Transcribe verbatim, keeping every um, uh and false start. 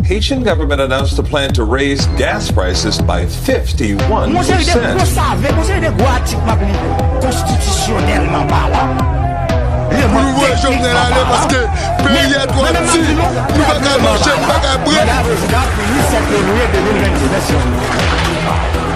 Haitian government announced a plan to raise gas prices by fifty-one percent. Yon seri de gwo save, yon seri de gwo atik m ap li konstitisyonèlman palan. Pou nou voye Jovenel ale paske peyi a twò di, nou pa ka manje, nou pa ka bwè. Manda prezidan fini sèt fevriye de mil vennde. Mèsi.